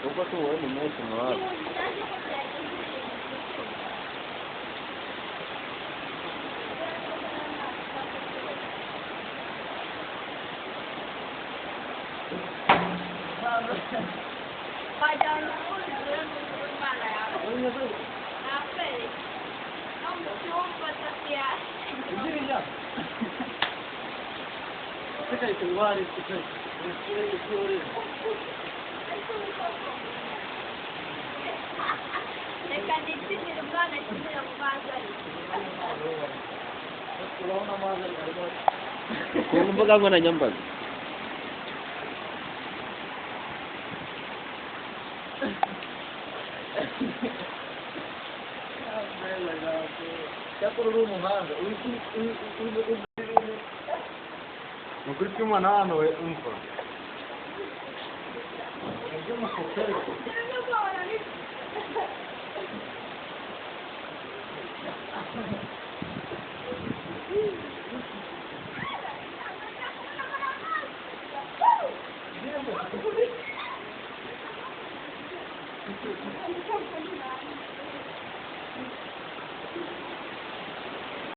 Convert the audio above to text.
Ubwo se wowe ni menshi mwawe. Reka nikinire umwana akinira mu mazi Ku mbuga nkoranyambaga. Ni ukuri kw'Imana hano we umva.